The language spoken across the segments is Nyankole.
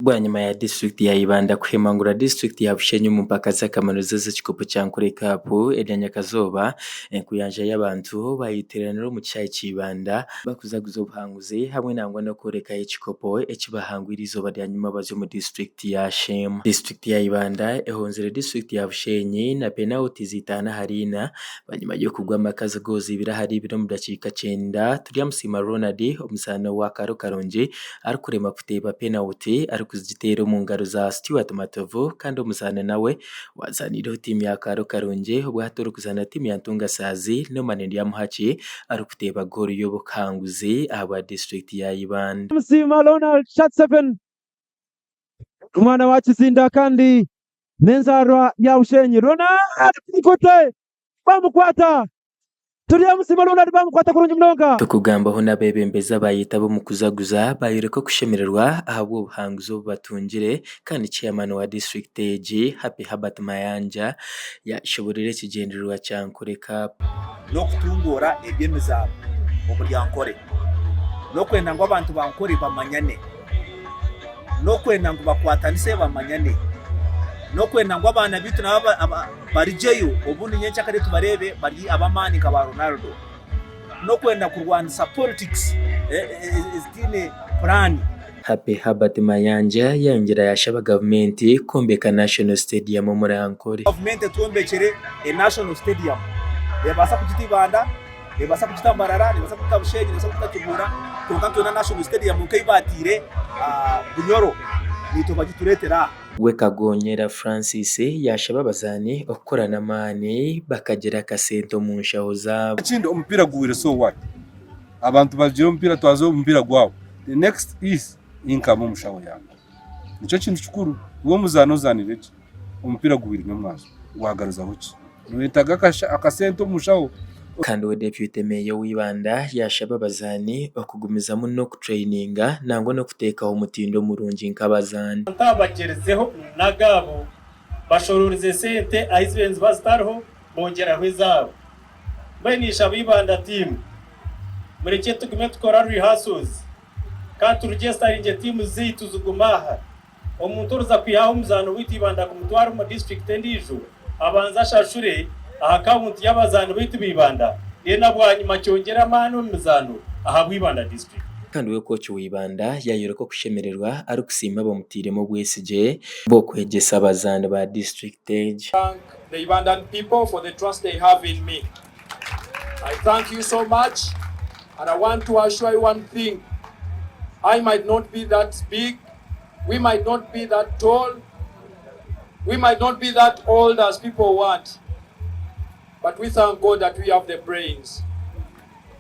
Bwanyima ya disiturikiti ya Ibanda kuhemangura disiturikiti ya Bushenyi omu mpaka z'akamanirizo ez'ekikopo kya Ankole Cup erya nyakazooba, enkuyanja y'abantu bayeteeranira omu kishaayi kya Ibanda bakuzaguza obuhanguzi hamwe nangwa n'okworekayo ekikopo eki bahangwire eizooba rya nyimwabazyo omu disiturikiti ya Sheema. Disiturikiti ya Ibanda ehonzire disiturikiti ya Bushenyi na penawuti itaano ahari ina bwanyima y'okugwa amakazi goozi ibiri ahari ibiri omu dakiika kyenda. Turyamusiima Ronald omuzaani wa Karo Karungi arikurema kuteeba penawuti arikuziteera omu ngaro za Stuart Matovu kandi omuzaani nawe owazaaniireho tiimu ya Kaaro Karungi obwo hati orikuzaana tiimu ya Ntungasaazi Norman Ndyamuhaki arikuteeba goolo y'obuhanguzi ahabwa disiturikiti ya Ibanda. Musiima Ronald Shatseven omwana wa Kizinda kandi n'enzaarwa ya Bushenyi. Ronald Kute bamukwata Turyamusiima Ronald bamukwata kurungi munonga. Tukugambaho n'abeebembezi abaayetaba omu kuzaguza baayoreka okushemererwa ahabw'obuhanguzi obu batungire kandi Chairman wa disiturikiti egi, Happy Herbert Mayanja yaashoborera ekigyendererwa kya Ankole Cup. N'okutunguura eby'emizaano omuri Ankole. N'okwenda ngu abantu ba Ankole bamanyane. N'okwenda ngu bakwatanise bamanyane. N'okwenda ngu abaana baitu nabo barugyeyo obundi nyencakare tubareebe bari ab'amaani nka ba Ronaldo. N'okwenda kurwanisa politics ezitaine puraani. Happy Herbert Mayanja yayongyera yashaba gavumenti kwombeka National Stadium omuri Ankole. Gavumenti etwombekyere e National Stadium. Nebaasa kugita Ibanda, nebaasa kugita Mbarara, nebaasa kugita Bushenyi, nebaasa kugita Kibuura kwonka nitwenda National Stadium nk'ei baataire Bunyoro naitwe bagitureetere aha. We Kagonyera Francis yaashaba abazaani okukora n'amaani bakagira akasente omu nshaho zaabo. Ekindi omupiira guhwire so what? Abantu bagira omupiira twaza omupiira gwabo the next is income omu nshaho yaawe. Nikyo kintu kikuru iwe omuzaani ozaanire gye omupiira guhwire nyomwazo wagaruzaho ki? Noyetaga akasente omu nshaho. Kandi we Deputy Meeya ow'Ibanda yaashaba abazaani okugumizamu n'okutureyininga nangwa n'okuteekaho omutindo murungi nk'abazaani. Abantu aba bagyerizeho n'agaabo, bashororize sente ahi zibaire niziba zitariho bongyeraho ezaabo. Mbwenu ninshaba Ibanda tiimu, murekye tugume tukora rehearsals kandi turugyesitaringye tiimu zaitu zigume aha. Omuntu oriza kwihaho omuzaani waitu Ibanda kumutwara omu disiturikiti endiijo abanze ashashure aha akawunti y'abazaani baitu ba Ibanda then bwanyima kyongyere amaani omu mizaano ahabwa Ibanda disiturikiti. Kandi we kooki wa Ibanda yaayoreka okushemererwa arikusiima abamutairemu obwesigye bw'okwegyesa abazaani ba disiturikiti egi. Thank the Ibandan people for the trust they have in me. I thank you so much and I want to assure you one thing, I might not be that big, we might not be that tall, we might not be that old as people want, but we thank God that we have the brains.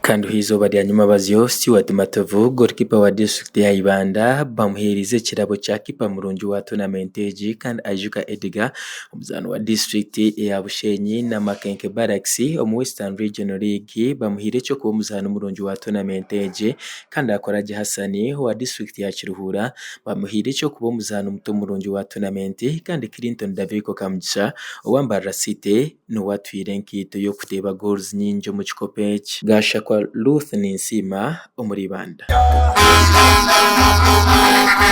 Kandi aha izooba rya nyimabazyo, Stuart Matovu, goalkeeper wa disiturikiti ya Ibanda bamuheereize ekirabo kya kiipa murungi wa toonamenti egi kandi Aijuka Edgar omuzaani wa disiturikiti eya Bushenyi na Makenke Barracks omu Western Regional League bamuhaire eky'okuba omuzaani murungi wa toonamenti egi kandi Akoragye Hassan owa disiturikiti ya Kiruhura bamuhaire eky'okuba omuzaani muto murungi wa toonamenti kandi Clinton Daviko Kamugisha owa Mbarara City niwe atwire enkaito y'okuteeba goals nyingi omu kikopo eki. Gashakwa Ruth Ninsiima omuri Ibanda.